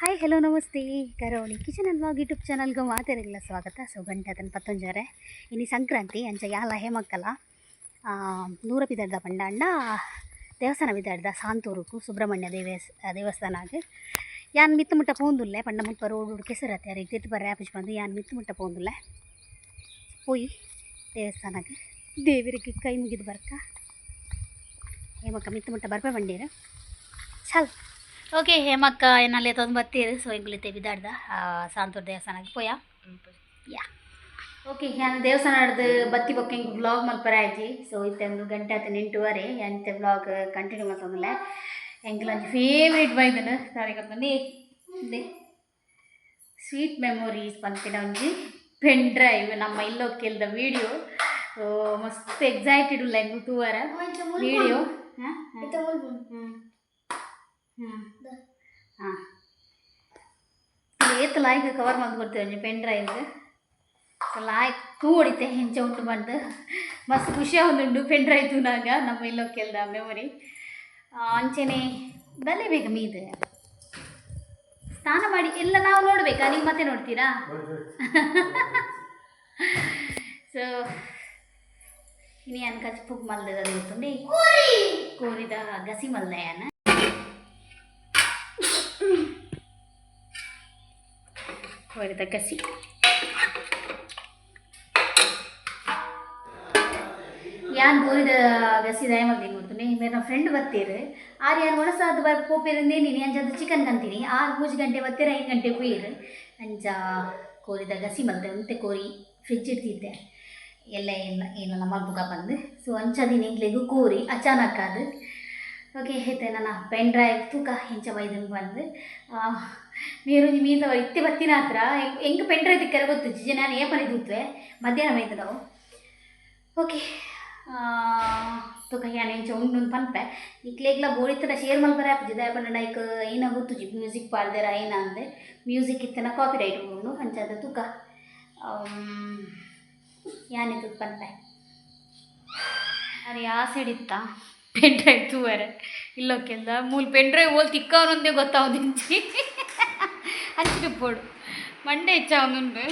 Hi, hello, namaste. ಕರಾವಳಿ kitchen and vlog YouTube ಚಾನಲ್ಗೆ ಮಾತೆರೆಗ್ಲ ಸ್ವಾಗತ. ಸೊ ಗಂಟೆ ಅದನ್ನು ಪತ್ತೊಂಜಾರೆ. ಇನಿ ಸಂಕ್ರಾಂತಿ, ಅಂಚ ಯಾಲ ಹೇಮಕ್ಕಲ ನೂರ ಪಿದರ್ದ ಪಂಡಾಂಡ ದೇವಸ್ಥಾನ ಬಿದಾಡ್ದ ಸಾಂತೂರುಕು ಸುಬ್ರಹ್ಮಣ್ಯ ದೇವಸ್ಥಾನ. ಯಾನ್ ಮಿತ್ತು ಮುಟ್ಟ ಪೋಂದುಲ್ಲೆ. ಪಂಡ ಮುಲ್ಪ ರೋಡ್ ಕೆಸರತ್ತೆ, ಅರೆಗ್ ತಿರ್ತ್ ಬರ್ರೆ ಆಪುಜಿ ಪಂದ್ ಯಾನ್ ಮಿತ್ತು ಮುಟ್ಟ ಪೋಂದುಲ್ಲೆ. ಪೋಯಿ ದೇವಸ್ಥಾನಕ್ಕೆ, ದೇವರಿಗೆ ಕೈ ಮುಗಿದು ಬರ್ಕ. ಹೇಮಕ್ಕ ಮಿತ್ತು ಮುಟ್ಟ ಬರ್ಪೆ ಬಂಡೀರು. ಚಲ್. ಓಕೆ ಹೇಮಕ್ಕ, ಎನ್ನಲ್ಲೇ ತೊಂದು ಬತ್ತೀರು. ಸೊ ಎಂಕುಲಿತ್ತೆ ಬಿದಾಡ್ದ ಸಾಂತೂರು ದೇವಸ್ಥಾನಕ್ಕೆ ಪೋಯಾ. ಯಾ, ಓಕೆ. ಯಾನ್ ದೇವಸ್ಥಾನ ಬತ್ತಿ ಬೊಕ್ಕ ಎಂಕ್ ವ್ಲಾಗ್ ಮಲ್ಪರೆ ಆಯ್ಜಿ. ಸೊ ಇತ್ತೆ ಒಂದು ಗಂಟೆ ಆತು, 8:30. ಯಾನ್ ಇತ್ತೆ ವ್ಲಾಗ್ ಕಂಟಿನ್ಯೂ ಮಲ್ತೊಂದುಲ್ಲೆ. ಎಂಕ್ಲ ಒಂಜಿ ಫೇವ್ರೇಟ್ ಬೈದನು ದಾದ ಇಂದೆ, ಸ್ವೀಟ್ ಮೆಮೊರೀಸ್ ಪನ್ಪಿನ ಒಂಜಿ ಪೆನ್ ಡ್ರೈವ್, ನಮ್ಮ ಇಲ್ಲೊಕ್ಕೆಲ್ದ ವಿಡಿಯೋ. ಸೊ ಮಸ್ತ್ ಎಕ್ಸೈಟೆಡ್ ಉಲ್ಲ ಎಂಕುಲು ತೂವರ ವಿಡಿಯೋ. ಹಾಂ ಹ್ಞೂ ಹಾಂ ಏತ್ ಲಾಯ್ಕ್ ಕವರ್ ಮಲ್ತ್ ಕೊಡ್ತೇವೆ ಒಂಜಿ ಪೆನ್ ಡ್ರೈವ್. ಸೊ ಲಾಯ್ಕ್ ತೂವೊಡಿತ್ತೆ ಎಂಚ ಉಂಡು ಪಂದ್. ಮಸ್ತ್ ಖುಷಿ ಆವೊಂದುಂಡು ಪೆನ್ ಡ್ರೈವ್ ತೂನಾಗ, ನಮ್ಮ ಇಲ್ಲೊಕ್ಕೆಲ್ದ ಮೆಮೊರಿ. ಅಂಚೆನೆ ಬಲೆ ಬೇಗ ಮೀದು ಸ್ನಾನ ಮಾಡಿ ಎಲ್ಲ ನಾವು ನೋಡ್ಬೇಕಾ? ನೀವು ಮತ್ತೆ ನೋಡ್ತೀರಾ? ಸೊ ಇನಿ ಯಾನ್ ಕಜ್ಪುಗ್ ಮಲ್ದದ ಗೊತ್ತುಂಡೆ? ಕೋರಿದ ಗಸಿ ಮಲ್ದ ಯಾನ್. ಕೋರಿದ ಗಸಿ. ಯಾನ್ ಕೋರಿದ ಗಸಿ ದಾಯ ಮಲ್ದಿನಿ ಗೊತ್ತುಂಡೆ? ಮೇರ್ನ ಫ್ರೆಂಡ್ ಬತ್ತೀರು. ಆರ್ ಯಾನ್ ಒಣಸಾದ್ ಬ ಪೋಪೆರಿಂದೇ ನೀನು ಅಂಚದ ಚಿಕನ್ ಕಂತೀನಿ. ಆರು 3 ಗಂಟೆ ಬತ್ತೀರ, 5 ಗಂಟೆ ಪೋಯಿರು. ಅಂಚ ಕೋರಿದ ಗಸಿ ಮಲ್ತೆ. ಒಂತೆ ಕೋರಿ ಫ್ರಿಜ್ ಇಡ್ತಿದ್ದೆ ಎಲ್ಲ ಎಲ್ಲ ಏನೆಲ್ಲ ಮಲ್ಪುಗ ಬಂದು. ಸೊ ಅಂಚದಿನ ಎಂಕ್ಲೆಗ್ ಕೋರಿ ಅಚಾನಕ್ ಅದು. ಓಕೆ, ಇತ್ತೆ ನನ್ನ ಪೆನ್ ಡ್ರೈವ್ ತೂಕ ಎಂಚ ಬೈದನ್ ಬಂದು. ಮೇರೊಂಜಿ ಮೀದ ಇತ್ತೆ ಬತ್ತಿನ ಹತ್ರ ಎಂಕ್ ಪೆನ್ ಡ್ರೈವ್ ತಿಕ್ಕರೆ ಗೊತ್ತುಜ್ಜಿ. ನಾನು ಏಪನೆ ತೂತ್ವೆ, ಮಧ್ಯಾಹ್ನ ಬೈದನವು. ಓಕೆ, ತುಕ ಯಾನ್ ಎಂಚ ಉಂಡು ಪನ್ಪೆ. ನಿಕ್ಲೆಗ್ಲ ಬೋಡಿತ್ತಡ ಶೇರ್ ಮಲ್ಪರೆ ಆಪುಜಿ. ದಾಯೆ ಪಂಡ ಐಕ್ ಏನ ಗೊತ್ತುಜಿ, ಮ್ಯೂಸಿಕ್ ಪಾಡ್ದೆರ ಏನ ಅಂದೆ. ಮ್ಯೂಸಿಕ್ ಇತ್ತನ ಕಾಪಿ ರೈಟ್ ಉಂಡು. ಅಂಚಾದ ತುಕ ಯಾನಿತ್ತು ಪನ್ಪೆ. ಅರೆ, ಆ ಸೈಡ್ ಇತ್ತ ಪೆನ್ ಡ್ರೈವ್ ತೂವರೆ. ಇಲ್ಲೊಕ್ಕೆಲ್ದ ಮೂಲು ಪೆನ್ ಡ್ರೈವ್ ಓಲ್ ತಿಕ್ಕವನೊಂದೇ ಗೊತ್ತಾವದಿಂಚಿ. ಅಂಚಿನ ಪೋಡು ಮಂಡೆ ಹೆಚ್ಚಾವೊಂದುಂಡು.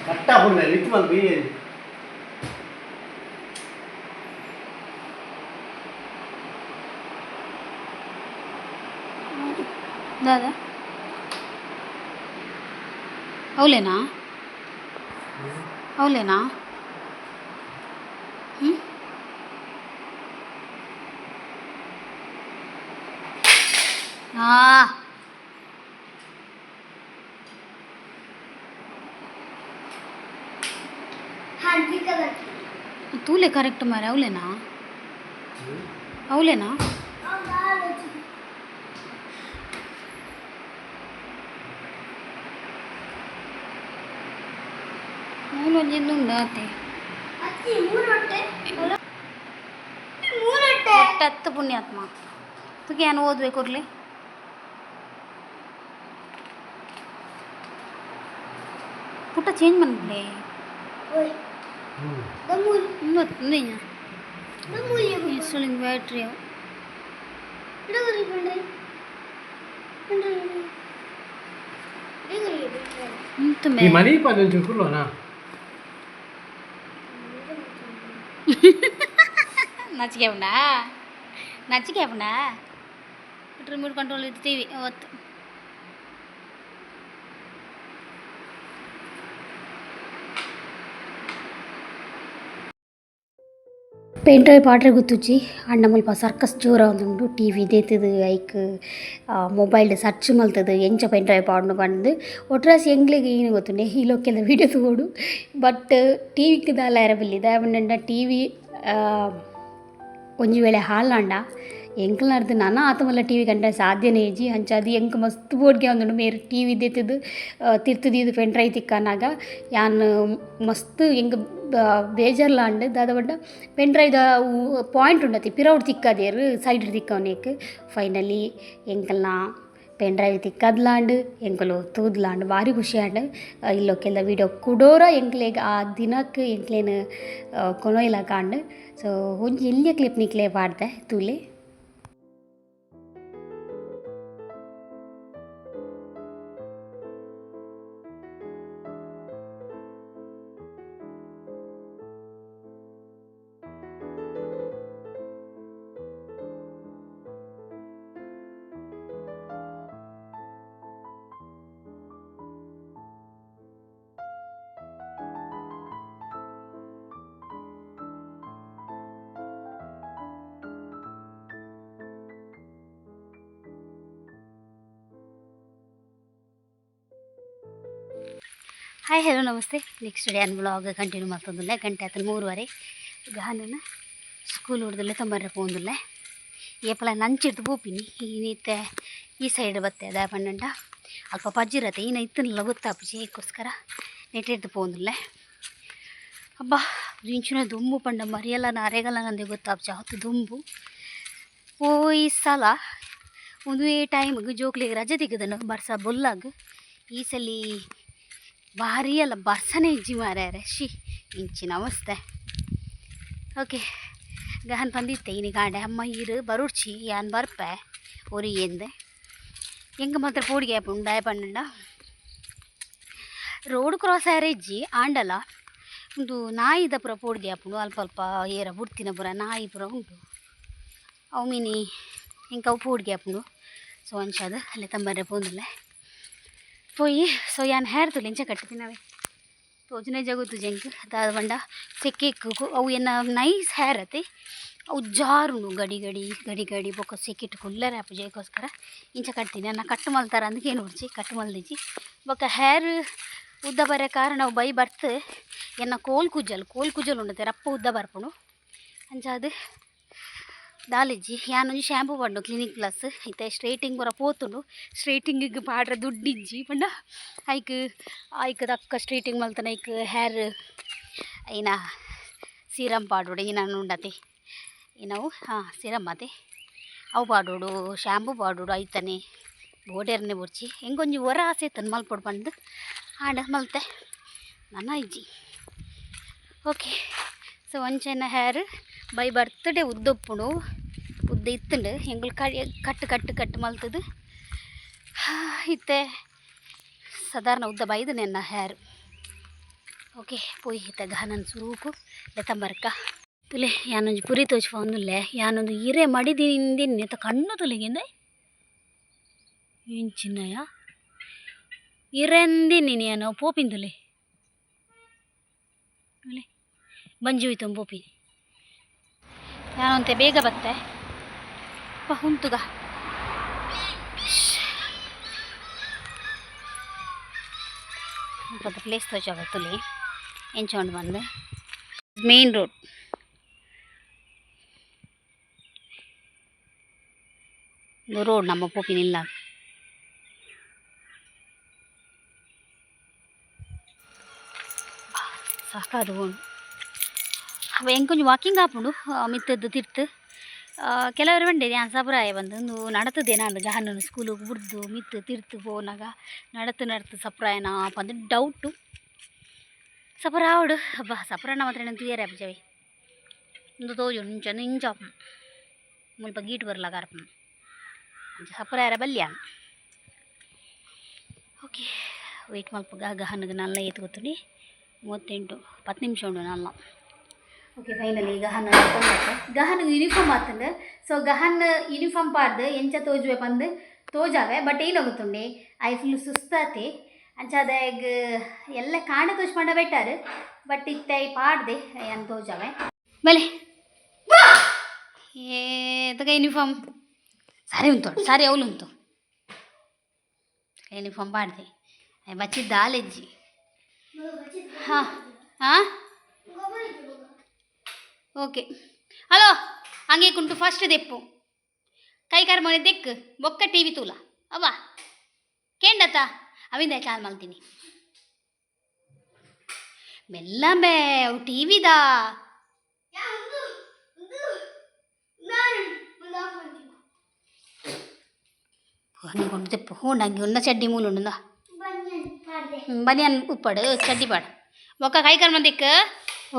ಕಟ್ಟಾಪುಂಡು ಇತ್ತು ಮಲ್ಪಿ. ದಾದಾ, ಅವಲೇನಾ? ಅವಲೇನಾ? ಹ್ಞೂ ಹಾಂ. ತೂಲೆ ಕರೆಕ್ಟ್ ಮಾರೆ. ಅವಲೇನಾ? ಅವಲೇನಾ? ಮೂಲೊಂಜಿ ಉಂಡು ಆತೆ. ಒಟ್ಟತ್ತು ಪುಣ್ಯಾತ್ಮ. ತುಗೆ ಏನು ಓದ್ಬೇಕು ಇರ್ಲಿ. ಪುಟ್ಟ ಚೇಂಜ್ ಮನ್ಪುಲೆ. Installing battery. ಈ ಮನಿ ಪಂಚು ಕುಲ್ಲೋನಾ? ನಚಿಕೆ ಉಂಡಾ? ನಚಿಕೆ ಉಂಡಾ? ರಿಮೋಟ್ ಕಂಟ್ರೋಲ್ ಇದು ಟಿವಿ ಅವತ್ತು. ಪೆನ್ ಡ್ರೈವ್ ಪಾಡ್ರೆ ಗೊತ್ತುಜ್ಜಿ, ಅಂಡ ಮುಲ್ಪ ಸರ್ಕಸ್ ಜೋರ ಉಂಡು. ಟಿವಿ ದೇತುದು, ಐಕ್ ಮೊಬೈಲ್ಡ್ ಸರ್ಚ್ ಮಲ್ತದು ಎಂಚ ಪೆನ್ ಡ್ರೈವ್ ಪಾಡುನು ಪಂದ್. ಒಟ್ರಾಸಿ ಎಂಕ್ಲೆಗ್ ಏನು ಗೊತ್ತುಂಡೆ, ಈ ಲೋಕೆದ ವೀಡಿಯೋ ತೂವೊಡು. ಬಟ್ ಟಿವಿಗ್ ದಾಲ ಆಯೆರೆ ಬಲ್ಲಿ. ದಾಯೆ ಪಂಡ ಟಿವಿ ಒಂಜಿ ವೇಳೆ ಹಾಳಾಂಡ ಎಂಕ್ಲ್ನರ್ದ್ ನನ ಆತ್ ಮಲ್ಲ ಟಿವಿ ಕಂಡ ಸಾಧ್ಯನೇ ಇಜ್ಜಿ. ಅಂಚಾದ್ ಎಂಕ್ ಮಸ್ತ್ ಬೋಡ್ಗೆ ಆವೊಂದುಂಡು. ಮೇರ್ ಟಿವಿ ದೆತ್ತುದು ತಿರ್ತ್ ದೀದ್ ಪೆನ್ ಡ್ರೈವ್ ತಿಕ್ಕನಾಗ ಯಾನ್ ಮಸ್ತ್ ಎಂಕ್ ಬೇಜಾರ್ಲ ಆಂಡ್. ದಾದ ಪಂಡ ಪೆನ್ ಡ್ರೈವ್ದ ಪಾಯಿಂಟ್ ಉಂಡತೆ, ಪಿರವುಡು ತಿಕ್ಕಾದೆರ್, ಸೈಡ್ ತಿಕ್ಕವನೇಕ್. ಫೈನಲಿ ಎಂಕಲ್ನ ಪೆನ್ ಡ್ರೈವ್ ತಿಕ್ಕದ್ಲಾಂಡ್, ಎಂಕುಲು ತೂದ್ಲಾಂಡ್. ಬಾರಿ ಖುಷಿ ಆಂಡ್. ಇಲ್ಲೊಕ್ಕೆಲ್ಲ ವೀಡಿಯೋ ಕುಡೋರ ಎಂಕ್ಲೆಗ್ ಆ ದಿನಕ್ ಎಂಕ್ಲೆನ್ ಕೊನೊಯಿಲಕ ಆಂಡ್. ಸೊ ಒಂಜಿ ಎಲ್ಯ ಕ್ಲಿಪ್ ನಿಕ್ಲೆ ಪಾಡ್ದೆ, ತೂಲೆ. ಹಾಯ್ ಹಲೋ ನಮಸ್ತೆ. ನೆಕ್ಸ್ಟ್ ಡೇ ಅನ್ ಬ್ಲಾಗ್ ಕಂಟಿನ್ಯೂ ಮಾಡ್ತಂದಿಲ್ಲ. ಗಂಟೆ ಆತನ 3:30. ಗಹನನ ಸ್ಕೂಲ್ ಹೊಡೆದಲ್ಲೇ ತೊಂಬರ್ರೆ ಪೋಂದುಲ್ಲೆ. ಏಪಲ ನಂಚಿಡ್ದು ಪೋಪಿನಿ ಈನಿತ್ತೆ ಈ ಸೈಡ್ ಬತ್ತೆ ಅದ ಪನ್ನಂಡ ಅಲ್ಪ ಪಜ್ಜಿರತ್ತೆ ಈನ ಇತ್ತನಲ್ಲ ಗೊತ್ತಾಪುಜಿ, ಏಕೋಸ್ಕರ ನೆಟ್ಟಿಡ್ದು ಪೋಂದುಲ್ಲೆ. ಅಬ್ಬಾ, ಇಂಚಿನ ದುಂಬು ಪಂಡ ಮರಿಯಲ್ಲ ಅರೆಗಲ್ಲ ನಂದು ಗೊತ್ತಾಪುಜಿ ಅವತ್ತು ದುಂಬು. ಓ, ಈ ಸಲ ಒಂದುವೇ ಟೈಮ್ಗೆ ಜೋಕ್ಲಿಗೆ ರಜೆ ತಿಕ್ಕದನು ಬರ್ಸ ಬೊಲ್ಲಾಗ. ಈ ಸಲ ಭಾರಿ ಅಲ್ಲ ಬರ್ಸನೇ ಇಜ್ಜಿ ಮಾರ್ಯಾರೆ. She, ಇಂಚಿನ ಅವಸ್ಥೆ. ಓಕೆ, ಗಹನ್ ಪಂದಿತ್ತೆ ಇನಿ ಗಾಂಡೆ ಅಮ್ಮ ಈರು ಬರುಡ್ಚಿ, ಯಾನ್ ಬರ್ಪೆ ಒರಿ ಎಂದೆ. ಎಂಗೆ ಮಾತ್ರ ಪೋಡಿಗೆ ಉಂಡಾಯ ಪಂಡ ರೋಡ್ ಕ್ರಾಸ್ ಆಯರೆ ಇಜ್ಜಿ ಆಂಡಲ ಒಂದು ನಾಯಿದ ಪೂರ ಪೋಡಿಗೆ ಆಪುಂಡು. ಅಲ್ಪ ಅಲ್ಪ ಏರ ಬುಡ್ತಿನ ಪೂರ ನಾಯಿ ಪೂರ ಉಂಟು. ಅವು ಮೀನಿ ಎಂಕ್ ಅವು ಪೋಡಿಗೆ ಆಪುಂಡು. ಸೊ ಅಂಚಾದ್ ಅಲ್ಲೇ ತಂಬರ್ರೆ ಪೋಂದುಲ್ಲೆ ಪೋಯಿ. ಸೊ ಯಾನ್ ಹೇರ್ ತುಲೆ ಇಂಚ ಕಟ್ಟುತ್ತಿನವೆ ತೋಜುನೆ ಜಗುತ್ತುಜಿ ಎಂಕ್. ದಾದ ಪಂಡ ಸೆಕೆಕ್ ಅವು ಎನ್ನ ನೈಸ್ ಹೇರ್ ಅತೆ, ಅವು ಜಾರುಂಡು ಗಡಿ ಗಡಿ ಗಡಿ ಗಡಿ. ಬೊಕ್ಕ ಸೆಕೆಟ್ ಕುಲ್ಲರೆ ಆಪುಜಿ. ಐಕೋಸ್ಕರ ಇಂಚ ಕಟ್ತೀನಿ. ಅನ್ನ ಕಟ್ಟು ಮಲ್ತಾರ ಅಂದ್ ಕೇನೊಡ್ಚಿ, ಕಟ್ಟು ಮಲ್ದಿಜಿ. ಬೊಕ್ಕ ಹೇರ್ ಉದ್ದ ಬರೆ ಕಾರಣ ಅವು ಬೈ ಬರ್ತ್ ಎನ್ನ ಕೋಲ್ ಕುಜ್ಜಲ್ ಕೋಲ್ ಕುಜ್ಜಲ್ ಉಂಡತೆ ರಪ್ಪ ಉದ್ದ ಬರ್ಪುಂಡು. ಅಂಚಾದ್ ದಾಲಿಜ್ಜಿ. ಯಾನೊಂಜಿ ಶ್ಯಾಂಪು ಪಾಡ್ನು ಕ್ಲಿನಿಕ್ ಪ್ಲಸ್. ಇತ್ತೆ ಸ್ಟ್ರೈಟಿಂಗ್ ಪೂರ ಪೋತುಂಡು. ಸ್ಟ್ರೈಟಿಂಗಿಗೆ ಪಾಡ್ರೆ ದುಡ್ಡಿಜ್ಜಿ ಪಂಡ ಐಕ್ ಐಕ್ ತಕ್ಕ ಸ್ಟ್ರೈಟಿಂಗ್ ಮಲ್ತನ ಐಕ್ ಹೇರ್ ಐನ ಸೀರಮ್ ಪಾಡೋಡು ಇನ್ನ ಉಂಡತೆ ಏನವು. ಹಾಂ, ಸೀರಮ್ ಅತೆ ಅವು ಪಾಡೋಡು, ಶ್ಯಾಂಪು ಪಾಡೋಡು. ಐತನೆ ಬೋಡೇರ್ನೆ ಬೊರ್ಚಿ. ಎಂಕೊಂಜಿ ಒರ ಆಸೆ ಇತ್ತನ್ ಮಲ್ಪೊಡು ಪಂದ್, ಆಂಡ ಮಲ್ತೆ ನನ್ನ ಇಜ್ಜಿ. ಓಕೆ, ಸೊ ಒಂಚೆನ ಹೇರ್ ಬೈ ಬರ್ತ್ಡೇ ಉದ್ದ ಉಪ್ಪುಂಡು, ಉದ್ದ ಇತ್ತುಂಡು. ಎಂಗುಲು ಕಟ್ಟು ಕಟ್ಟು ಕಟ್ಟು ಮಲ್ತದು. ಇತ್ತೆ ಸಾಧಾರಣ ಉದ್ದ ಬೈದು ನೆನ್ನ ಹೇರ್. ಓಕೆ, ಪೋಯಿ ಇತ್ತೆ ಗಹನನ್ ಸುರೂಕು ಲೆತ್ತಂಬರ್ಕ ತುಲೆ. ಯಾನೊಂಜಿ ಪುರಿ ತೋಜ್ಪಾವೊಂದುಲ್ಲೆ. ಯಾನೊಂದು ಇರೆ ಮಡಿದಿನಿ ಕಣ್ಣು ತುಲಿಗೆಂದೆ ಎಂಚಿನಯ ಇರೆಂದಿನಿ ಯಾನು ಪೋಪಿಂದುಲೆ ತುಲೆ ಬಂಜಿ ಹೋಯ್ತು ಪೋಪಿನಿ. ಯಾನಂತೆ ಬೇಗ ಬತ್ತೆ ಪ ಉಂತುಗ. ಪ್ಲೇಸ್ ತೋಜಾವ ತುಲಿ ಎಂಚ ಉಂಡು ಬಂದು. ಮೇನ್ ರೋಡ್ ರೋಡ್ ನಮ್ಮ ಪೋಪಿನಿಲ್ಲ. ಸಾಕಾದು ಉಂಡು. ಅವ ಎಂಕೊಂಜಿ ವಾಕಿಂಗ್ ಆಪುಂಡು ಮಿತ್ತದ್ದು ತಿರ್ತು. ಕೆಲವರು ಬಂಡೆ ಯಾನ್ ಸಬ್ರಾಯ ಬಂದು ಒಂದು ನಡತದೇನ ಅಂದ್ ಗಹನನ ಸ್ಕೂಲಿಗೆ ಬುಡ್ದು ಮಿತ್ತು ತಿರ್ತು ಪೋನಾಗ ನಡತು ನಡತು ಸಪ್ರಾಯನ ಪಂದ್ ಡೌಟು. ಸಪರ ಆವಡು. ಅಬ್ಬಾ, ಸಪ್ರಾನ ಮಾತ್ರ నేను ತೂಯರೆ ಆಪುಜವೆ. ಉಂದು ತೋಜುಂಡು ಇಂಚ ಇಂಚ ಆಪುಂಡು. ಮುಲ್ಪ ಗೀಟ್ ಬರ್ಲಾಗ ಆರ್ಪುಂಡು. ಅಂಚ ಸಪ್ರಾಯರ ಬಲ್ಯ. ಓಕೆ, ವೆಯ್ಟ್ ಮಲ್ಪುಗ ಗಹನಗ್ ನಲ್ಲ ಏತ್ ಗೊತ್ತುಂಡಿ? 38, 10 ನಿಮಿಷ ಉಂಡು ನಲ್ಲ. Okay, finally Gahana Gahan uniform ಆತಂದು. ಸೊ ಗಹನ್ ಯೂನಿಫಾರ್ಮ್ ಪಾಡ್ದು ಎಂಚ ತೋಜುವೆ ಪಂದ್ ತೋಜಾವೆ. ಬಟ್ ಏನು ಗೊತ್ತುಂಡಿ, I full ಸುಸ್ತಾತಿ. ಅಂಚಾದ ಎಲ್ಲ ಕಾಂಡ ತೋಜ್ ಪಂಡ ಬೆಟರ್. ಬಟ್ ಇತ್ತೆ I ಪಾಡ್ದೆ ಏನು ತೋಜಾವೆ ಬಲೆ. ಏತಕ ಯೂನಿಫಾರ್ಮ್ ಸಾರಿ ಉಂಟು, ಸಾರಿ ಅವಲು ಉಂಟು. ಯೂನಿಫಾರ್ಮ್ ಪಾಡ್ದೆ ಬಚ್ಚಿದ್ದ ದಾಲೆಜ್ಜಿ. ಹಾಂ ಹಾಂ, ಓಕೆ. ಹಲೋ, ಹಂಗೆ ಕುಂಟು ಫಸ್ಟ್ ದೆಪ್ಪು ಕೈ ಕಾರ್ ಮನೆ ದೆಕ್ಕು ಬೊಕ್ಕ ಟಿವಿ ತೂಲ ಅವ್ವ ಕೇಂಡತ ಅವಿಂದ ಚಾಲ್ ಮಲ್ತೀನಿ ಮೆಲ್ಲಂಬೆ ಅವು ಟಿವಿದ. ಹಂಗೆ ಕೊಂಡು ತೆಪ್ಪು ಹೂಂಡ ಹಂಗೆ ఉన్న ಚಡ್ಡಿ ಮೂಲು ಉಂಡುಂದ ಬನಿಯನ್ ಉಪ್ಪಡು ಚಡ್ಡಿ ಪಾಡು ಬೊಕ್ಕ ಕೈ ಕಾರ್ ಮಂದಿಕ್.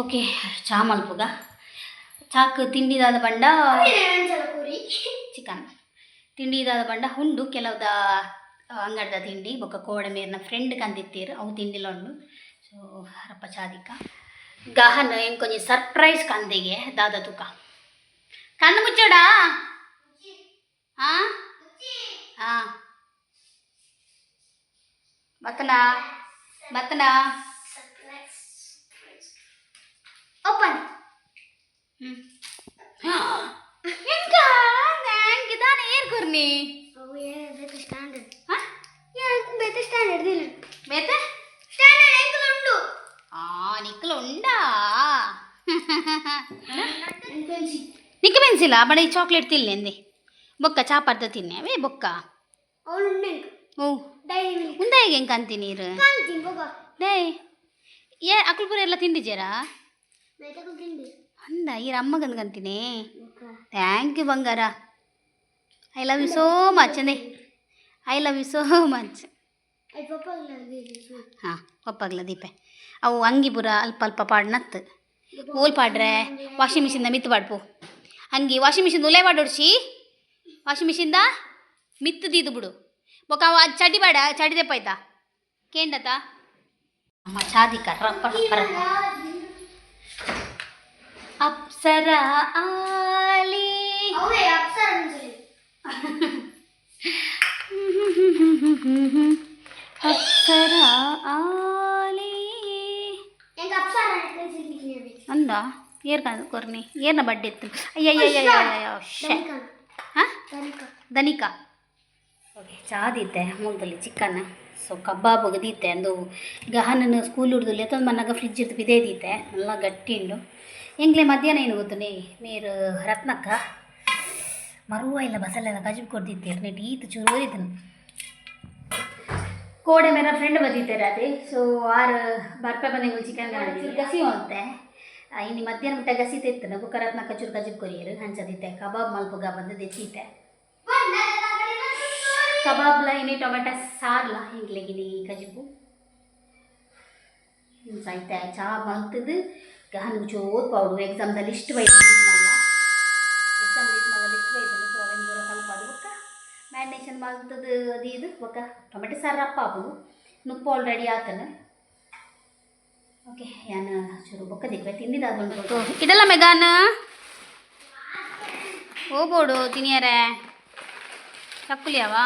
ಓಕೆ, ಚಾ ಮಲ್ಪುಗ. ಚಾಕ್ ತಿಂಡಿದಾದ ಬಂಡ ಚಿಕನ್ ತಿಂಡಿದಾದ ಬಂಡ ಉಂಡು. ಕೆಲವುದ ಅಂಗಡ್ದ ತಿಂಡಿ ಬೊಕ್ಕ ಕೋಡೆ ಮೇರ್ನ ಫ್ರೆಂಡ್ ಕಂದಿತ್ತೀರು, ಅವು ತಿಂಡಿಲ ಉಂಡು. ಸೊ ರಪ್ಪ ಚಾದಿಕ್ಕ. ಗಹನ್ ಎಂಕೊಂಜಿ ಸರ್ಪ್ರೈಸ್ ಕಂದಿಗೆ ದಾದ ತುಕ. ಕಣ್ಣು ಮುಚ್ಚೋಡಾ. ಹಾಂ ಹಾಂ, ಬತ್ತನಾ ಬತ್ತನಾ? ಓಪನ್. ಎಂಕ thank ದಾನೆ ಏರ್ ಕೊರ್ನಿ? ಬೇತೆ ಸ್ಟ್ಯಾಂಡರ್ಡ್. ಹಾಂ. ಬೇತೆ ಸ್ಟ್ಯಾಂಡರ್ಡ್ ದಿಲ್ಲ. ಬೇತೆ ಸ್ಟ್ಯಾಂಡರ್ಡ್ ಎಂಕುಲು. ನಿಕ್ಕಲು ಉಂಡಾ? ನಿಕ್ಕ ಪೆನ್ಸಿಲ್ ಬಡ ಈ ಚಾಕ್ಲೇಟ್ ತಿನ್ಲೇಂದಿ ಬೊಕ್ಕ ಚಾಪರ್ದ ತಿನ್ನೆ ಅವೇ ಬೊಕ್ಕ. ಓ ಉಂದಾಯಿಗೆ ಹೆಂಗೆ ಅಂತೀನಿ ನೀರು? ಡೇ ಏ ಅಕುಲ್ಪುರ ಎಲ್ಲ ತಿಂದಿದ್ದೀರಾ ಅಂದ ಈರ ಅಮ್ಮಗಂದು ಅಂತೀನಿ. Thank you ಬಂಗಾರ, I love you so much ಅಂದೆ. I love you so much. ಹಾಂ, ಪಪ್ಪಾಗ್ಲ ದೀಪೆ. ಅವು ಅಂಗಿ ಪೂರ ಅಲ್ಪ ಅಲ್ಪ ಪಾಡ್ನತ್ತು ಓಲ್ ಪಾಡ್ರೆ ವಾಷಿಂಗ್ ಮಿಷಿನ್ದ ಮಿತ್ತು ಪಾಡ್ಪು. ಅಂಗಿ ವಾಷಿಂಗ್ ಮಿಷಿನ್ ಉಲೆ ಪಾಡೋಡ್ಸಿ, ವಾಷಿಂಗ್ ಮಿಷಿನ್ದ ಮಿತ್ತು ದೀದು ಬಿಡು. ಬೊಕ್ಕ ಅವ ಅದು ಚಡಿ ಬೇಡ, ಚಡಿ ದೆಪ್ಪಾಯ್ತಾ ಕೇಂಡತ ಅಮ್ಮ ಚಾದಿಕ ರಪ್ಪ ರಪ್ಪ ರಪ್ಪ. ಅಪ್ಸರ ಆಲಿ. ಅಪ್ಸರ ಆಲಿ ಅಂದ ಏರ್ ಕೊರ್ನಿ ಏರ್ನ ಬಡ್ಡೆ ಇತ್ತು. ಅಯ್ಯಯ್ಯಯ್ಯಯ್ಯಯ್ಯೋ, ಶೇ. ಹಾಂ, ದನಿಕಾ. ಓಕೆ, ಚಾ ದೀತೆ ಮೂಲದಲ್ಲಿ ಚಿಕನ್. ಸೊ ಕಬಾಬ್ ದೀತೆ ಅಂದು ಗಹನನ ಸ್ಕೂಲ್ ಹಿಡ್ದು ಲೆತ್ತೊಂದು ಮನ್ನಾಗ ಫ್ರಿಜ್ ಇರ್ದು ಬಿದೇ ದೀತೆ ಎಲ್ಲ ಗಟ್ಟಿ ಉಂಡು. ಎಂಗ್ಲೆ ಮಧ್ಯಾಹ್ನ ಏನು ಗೊತ್ತನೆ ಮೇರು ರತ್ನಕ್ಕ ಮರುವ ಇಲ್ಲ ಬಸಲೆಲ್ಲ ಕಜಿಬ್ ಕೊಡ್ದಿತ್ತೇರು ನೆಟ್ ಈತ ಚೂರು ಓದಿದ್ದನು. ಕೋಡೆ ಮೇರ ಫ್ರೆಂಡ್ ಬಂದಿದ್ದಾರೆ ಅದೇ. ಸೊ ಆರು ಬರ್ಪೆ ಬಂದಂಗೆ ಚಿಕನ್ ಚೂರು ಗಸಿ ಅಂತೆ. ಇನ್ನು ಮಧ್ಯಾಹ್ನ ಮುಟ್ಟ ಗಸಿ ತೆತ್ತು ಬುಕ್ಕ ರತ್ನಕ್ಕ ಚೂರು ಕಜಿಬ್ ಕೊರಿಯರು ಹಂಚದಿತ್ತೆ. ಕಬಾಬ್ ಮಲ್ಪುಗ ಬಂದು ದೆಚ್ಚಿತ್ತೆ ಕಬಾಬ್ಲ ಇನಿ ಟೊಮೆಟೊ ಸಾರ್ಲ ಹಿಂಗ್ಲೆಗಿನಿ ಕಜಿಬು ಐತೆ. ಚಾ ಮಲ್ತದ್ದು ಗಹನ್ ಚೋರ್ ಪೌಡು ಎಕ್ಸಾಮ್ದ ಲಿಸ್ಟ್ ಬೈದು ಮಲ್ಲ, ಎಕ್ಸಾಮ್ ಮಲ್ಲ ಲಿಸ್ಟ್ ಬೈದು. ಸೊ ಅವೇನು ಪೂರ ಕಲ್ಪಾದು ಬೊಕ್ಕ ಮ್ಯಾರಿನೇಷನ್ ಮಲ್ತದ್ದು ಅದು ಇದು ಬೊಕ್ಕ ಟೊಮೆಟೊ ಸಾರು ರಪ್ಪ ಆಪುಂಡು. ನುಪ್ಪು ಆಲ್ರೆಡಿ ಆತನ. ಓಕೆ, ಯಾನ್ ಚೂರು ಬೊಕ್ಕ ದಿಕ್ವೆ ತಿಂದಿದ್ದಾದುಂಟು. ಇದೆಲ್ಲ ಮೆಗಾನ ಹೋಗೋಡು ತಿನಿಯರೆ ಚಕ್ಕುಲಿಯಾವಾ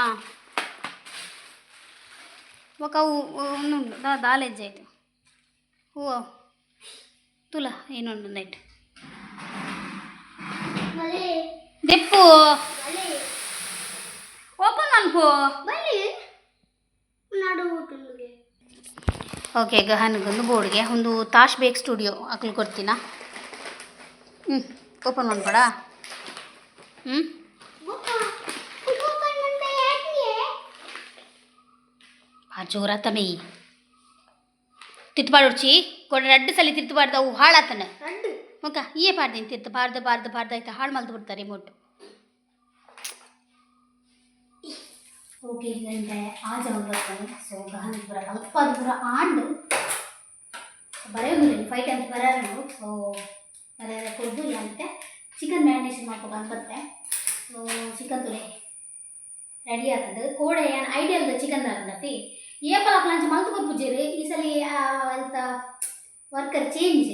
ಬೊಕ್ಕ ಅವು ಉಂದುಂಡು ದಾಲೆಜ್ಜ ಆಯ್ತು. ಹೂವು ತುಲ ಏನುಂಡು ನೈಟ್ ದೆಪ್ಪು ಓಪನ್ ಮನ್ಪು. ಓಕೆ, ಗಹನ್ಗೊಂದು ಬೋರ್ಡ್ಗೆ ಒಂದು ತಾಶ್ ಬೇಕ್ ಸ್ಟುಡಿಯೋ ಅಕ್ಲು ಕೊಡ್ತೀನ. ಹ್ಞೂ, ಓಪನ್ ಮಾಡ್ಬೇಡ. ಹ್ಞೂ, ಆ ಜೋರಾತ ಮೇಯ್ ತಿರ್ತು ಕೊಡ ರಡ್ಡು ಸಲ ತಿರ್ತು ಅವು ಹಾಳಾತನ ಮುಖ ಈಯೇ ಪಾಡ್ದೀನಿ. ತಿರ್ತು ಬಾರ್ದು ಬಾರ್ದು ಬಾರ್ದು ಆಯ್ತು, ಹಾಳು ಮಲ್ದು ಬಿಡ್ತಾರೆ ರಿಮೋಟ್. ಓಕೆ, ಗಂಟೆ ಆ ಜನ ಬರ್ತಾನೆ. ಸೊ ಗಹನ ಪೂರ ಅಲ್ಪ ಪೂರ ಆಂಡು ಬರೆಯೋದಿಲ್ಲ, 5 ಟೈಮ್ಸ್ ಬರೋರು. ಸೊ ಬರೆಯ ಕೊದ್ದು ಅಂತೆ ಚಿಕನ್ ಮ್ಯಾರಿನೇಷನ್ ಮಾಡ್ಕೊ ಬತ್ತೆ. ಸೊ ಚಿಕನ್ ತುಲೆ ರೆಡಿ ಆಗ್ತದೆ. ಕೋಡೆ ಏನು ಐಡಿಯಲ್ದ ಚಿಕನ್ ದಾಕಂಡತಿ ಏಪಲ ಲಂಚ ಮಲ್ತು ಕೊರ್ಪುಜೆರ್. ಈ ಸಲ ಎಂತ ವರ್ಕರ್ ಚೇಂಜ್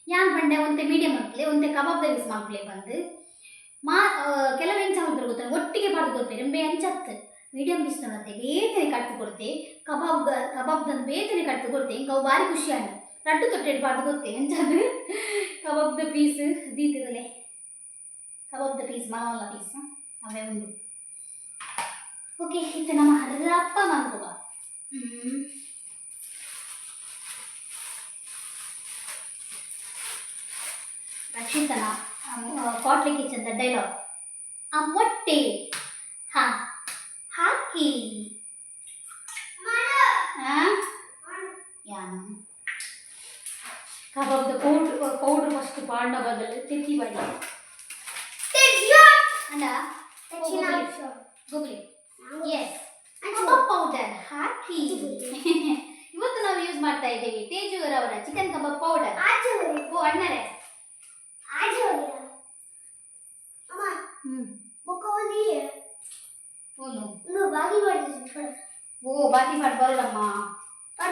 ಯಾನ್ ಪಂಡೆ ಒಂತೆ ಮೀಡಿಯಂ ಮಲ್ಪಲೆ, ಒಂತೆ ಕಬಾಬ್ ಪೀಸ್ ಮಲ್ಪಲೆ ಬಂದು ಮಾ ಕೆಲವು ಎಂಚ ಮಲ್ಪೆರ್ ಗೊತ್ತ, ಒಟ್ಟಿಗೆ ಪಾಡ್ದು ಕೊರ್ಪೆರ್. ಎಂಬೆ ಅಂಚತ್ತು ಮೀಡಿಯಂ ಪೀಸ್ ನೋಡತ್ತೆ ಬೇತನೆ ಕಟ್ಟು ಕೊಡ್ತೆ, ಕಬಾಬ್ ಕಬಾಬ್ದಂದು ಬೇತನೆ ಕಟ್ಟು ಕೊಡ್ತೆ. ಇಂಕ ಅವು ಭಾರಿ ಖುಷಿ ಆಂಡ್ ರಡ್ಡು ತೊಟ್ಟೆಡ್ ಪಾಡ್ದು ಕೊತ್ತೆ. ಎಂಚದು ಕಬಾಬ್ದ ಪೀಸ್ ದೀತದಲೆ, ಕಬಾಬ್ದ ಪೀಸ್ ಮಲ್ಲ ಪೀಸ್ ಅವೇ ಉಂಡು. ಓಕೆ, ಇತ್ತೆ ನಮ್ಮ ಹರಪ್ಪ ಮನ್ಪುಗ. ರಕ್ಷಿತನ ಕಾಟ್ಲಿ ಕಿಚನ್ ಡೈಲಾಗ್, ಆ ಮೊಟ್ಟೆ ಹಾ ಹಾಕಿ ಯಾನು ಕಬಾಬ್ದ ಪೌಡ್ರ್ ಪೌಡ್ರ್ ಫಸ್ಟ್ ಪಾಂಡ ಬದಲು ತೆತ್ತಿ ಬಡಿ ಅಂಡ ಗೂಗ್ಲಿ. ಎಸ್, ಕಬಾಬ್ ಪೌಡರ್ ಹಾಕಿ. ಇವತ್ತು ನಾವು ಯೂಸ್ ಮಾಡ್ತಾ ಇದ್ದೀವಿ ತೇಜು ಅವರ ಚಿಕನ್ ಕಬಾಬ್ ಪೌಡರ್. ಓ ಅಣ್ಣರೇ. ಹ್ಮ್ ಓನು ಓ ಬಾತಿ ಮಾಡಿ ಬರೋಡಮ್ಮ. ಆ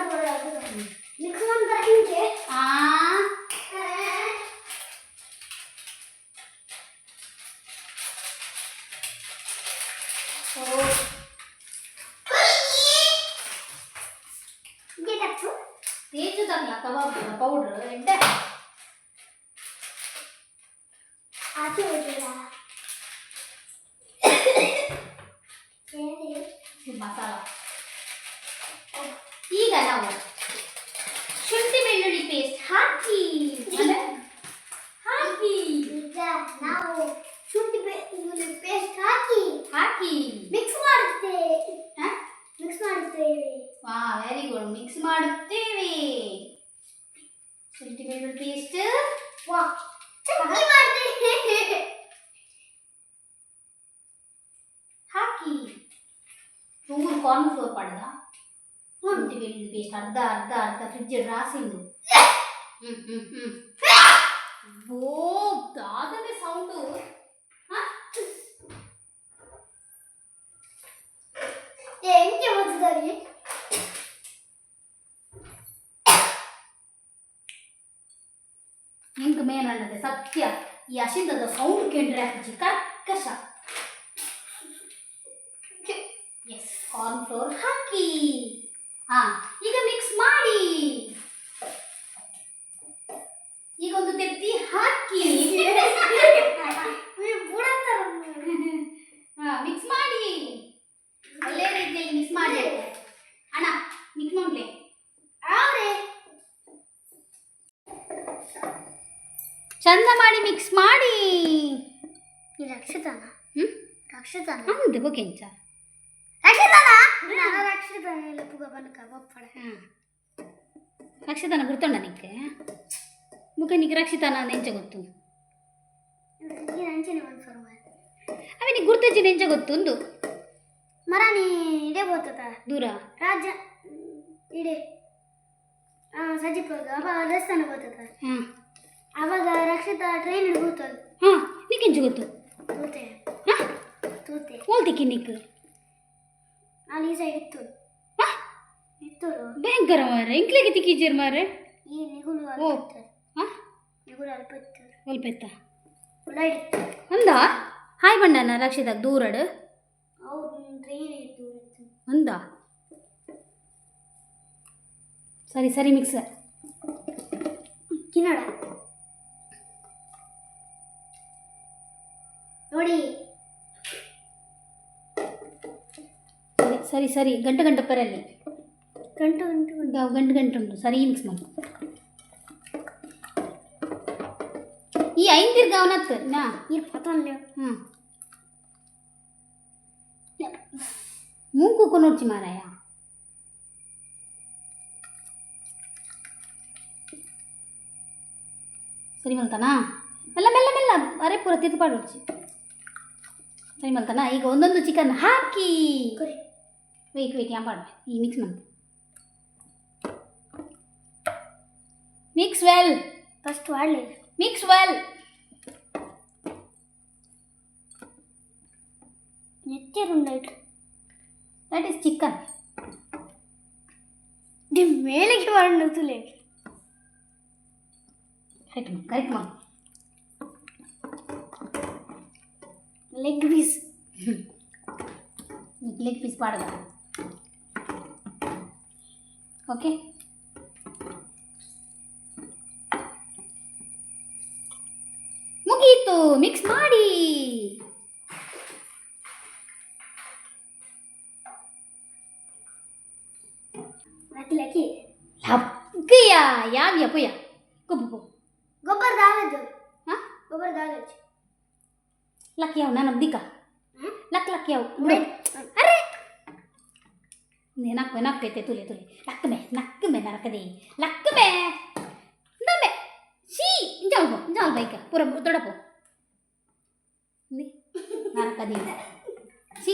ಓ ತೇಜು ತಗ್ಲ ಕಬಾಬ್ ಪೌಡರ್ ಎಡ್ಡೆ. ಇದು ಮಸಾಲ. ಈಗ ನಾವು ಶುಂಠಿ ಬೆಳ್ಳುಳ್ಳಿ ಬೆಳ್ಳುಳ್ಳಿ ಪೇಸ್ಟ್ ಹಾಕಿ. ಹಾಕಿ. ಈಗ ನಾವು ಶುಂಠಿ ಬೆಳ್ಳುಳ್ಳಿ ಪೇಸ್ಟ್ ಹಾಕಿ ಹಾಕಿ. ಮಿಕ್ಸ್ ಮಾಡುತ್ತೇವೆ. ಹ? ಮಿಕ್ಸ್ ಮಾಡುತ್ತೇವೆ. ವಾ, ವೆರಿ ಗುಡ್. ಮಿಕ್ಸ್ ಮಾಡುತ್ತೇವೆ ಶುಂಠಿ ಬೆಳ್ಳುಳ್ಳಿ ಪೇಸ್ಟ್. ವಾ, ಚಟ್ನಿ ಮಾಡ್ತೇವೆ. ಹಾಕಿ. ಚೂರು ಕಾರ್ನ್ ಫ್ಲೋರ್ ಪಡೆದ ಶುಂಠಿ ಬೆಳ್ಳುಳ್ಳಿ ಪೇಸ್ಟ್ ಅರ್ಧ ಅರ್ಧ ಅರ್ಧ ಫ್ರಿಜ್ ರಾಸಿಂದು. ಹ್ಮ್ ಹ್ಮ್ ಹ್ಮ್ ಓ, ದಾದನೆ ಸೌಂಡು. ಹೆಂಗೆ ಓದಿದ್ದಾರೆ? ನಿಂಗೆ ಮೇನ್ ಅನ್ನದೆ ಸತ್ಯ, ಈ ಅಶಿಂದದ ಸೌಂಡ್ ಕೇಂದ್ರ ಹಾಕಿ ಕರ್ಕಶ. ಎಸ್, ಕಾರ್ನ್ ಫ್ಲೋರ್ ಹಾಕಿ. ಹಾ, ಈಗ ಮಿಕ್ಸ್ ಮಾಡಿ. ಈಗ ಒಂದು ತೆತ್ತಿ ಹಾಕಿ. ಹಾ, ಮಿಕ್ಸ್ ಮಾಡಿ. ಒಳ್ಳೆ ರೀತಿಯಲ್ಲಿ ಮಿಕ್ಸ್ ಮಾಡಿ. ಅಣ್ಣ, ಮಿಕ್ಸ್ ಮಾಡ್ಲಿ. ಅವ್ರೆ. ಚಂದ ಮಾಡಿ ಮಿಕ್ಸ್ ಮಾಡಿ. ಈ ರಕ್ಷಿತಾನ? ಹ್ಮ್. ರಕ್ಷಿತಾನ? ಹೌದು, ಬೊಕೆಂಚ. ರಕ್ಷಿತಾನ, ನಾನು ರಕ್ಷಿತಾನ ಇಲ್ಲ ಪುಗ ಬನಕ ಬಪ್ಪಡ. ರಕ್ಷಿತಾನ ಗುರ್ತುಂಡ ನಿಕ್ಕೆ? ಬುಕ್ಕ ನಿಕ್ ರಕ್ಷಿತಾನ ಎಂಚ ಗೊತ್ತು? ಈ ಅಂಚನೆ ಒಂದು ಫರ್ಮ. ಅವೆ, ನಿಕ್ ಗುರ್ತಜ್ಜಿ ಎಂಚ ಗೊತ್ತು ಒಂದು? ಮರಾನಿ ಇಡೆ ಬೋತದ. ದೂರ. ರಾಜ ಇಡೆ ಸಜಿಪಗ ಅವ ದೇವಸ್ಥಾನ ಬೋತದ. ಹಾಂ. ಅವಾಗ ರಕ್ಷಿತಾ ಟ್ರೈನ್ ಹಿಡ್ಬೋತದ. ಹಾಂ, ನಿಕ್ ಎಂಚ ಗೊತ್ತು? ತೂತೆ. ಹಾಂ. ತೂತೆ. ಓಲ್ತಿಕ್ಕಿ ನಿಕ್? ಅಲ್ಲಿ ಈ ಸೈಡ್ ಇತ್ತು. ಹಾಂ. ಇತ್ತು. ಭಯಂಕರ ಮಾರೆ, ಇಂಕ್ಲೆಗೆ ತಿಕ್ಕಿಜೇರ್ ಮಾರೆ. ಈ ನಿಗುಲು ಓ. ಅಲ್ಪ ಇತ್ತು. ಹಾಂ. ನಿಗುಲು ಅಲ್ಪ ಇತ್ತು. ಒಲ್ಪೆತ್ತ? ಉಲ್ಲ ಇತ್ತು. ಅಂದ ಹಾಯ್ ಬಂಡನ ರಕ್ಷಿತಾಗ್ ದೂರಡು. ಹೌದು, ಟ್ರೈನ್ ಇತ್ತು ಇತ್ತು. ಅಂದ ಸರಿ ಸರಿ, ಮಿಕ್ಸ್. ಕಿನ್ನಡ ನೋಡಿ. ಸರಿ ಸರಿ ಸರಿ, ಗಂಟೆ ಗಂಟೆ ಪರಲ್ಲಿ. ಗಂಟು ಗಂಟು ಗಂಟು. ಗಂಟು ಗಂಟು ಉಂಟು. ಸರಿ ಮಿಕ್ಸ್ ಮಾಡು. ಈ ಐಂದಿರ್ಗ ಅವನತ್ತು ನಾ. ನೀರು ಪತೊಂದು. ಹ್ಞೂ, ಮೂಗು ಕೊನೋಡ್ಚಿ ಮಾರಾಯ. ಸರಿ ಮಲ್ತಾನಾ? ಮೆಲ್ಲ ಮೆಲ್ಲ ಮೆಲ್ಲ, ಅರೆ ಪೂರ ತಿರ್ದು ಪಾಡೋಡ್ಚಿ. ಸರಿ ಮಲ್ತಾನಾ? ಈಗ ಒಂದೊಂದು ಚಿಕನ್ ಹಾಕಿ. ಕೊರಿ. ವೆಯ್ಟ್ ವೆಯ್ಟ್, ಯಾ ಪಾಡ್ವೆ. ಈ ಮಿಕ್ಸ್ ಮಾಡ್ತೆ. Mix well. First ಮಾಡಲಿ. Mix well. ನೆತ್ತಿರುಂಡೈಟ್. That is chicken. The ಮೇಲಕ್ಕೆ ಮಾಡಿ ತುಲೆ. ಕರೆಕ್ಟ್ ಮಾ, ಕರೆಕ್ಟ್ ಮಾ. Leg piece. Leg piece ಪಾಡದ. ಓಕೆ, ಮುಗೀತು. ಮಿಕ್ಸ್ ಮಾಡಿ. ಲಕ್ಕಿ ಲಕ್ಕಿ. ಲಕ್ಕಯ್ಯ ಯಾವ್ಯ ಪುಯ್ಯ ಕುಪ್ಪು. ಗೊಬ್ಬರ ದಾಲದ್ದು. ಹಾಂ. ಗೊಬ್ಬರ ದಾಲಜ್ಜು. ಲಕ್ ಯಾವ ನಾನು ದಿಕ್ಕ ಲಕ್ ಲಕ್ ಯಾವ ಬಿಡು. ಅರೆ, ನಕ್ಕು ನಕ್ಕೈತೆ. ತುಲೆ ತುಲೆ, ಲಕ್ಕಮೆ ನಕ್ಕಮೆ ನರಕದೆ ಲಕ್ಕಮೆ ಇಂದಮೆ ಶೀ ಇಂಜಾಲ್ ಇಂಜಾಲ್ ಬೈಕ ಪೂರ ದೊಡಪು ನರಕದಿ she.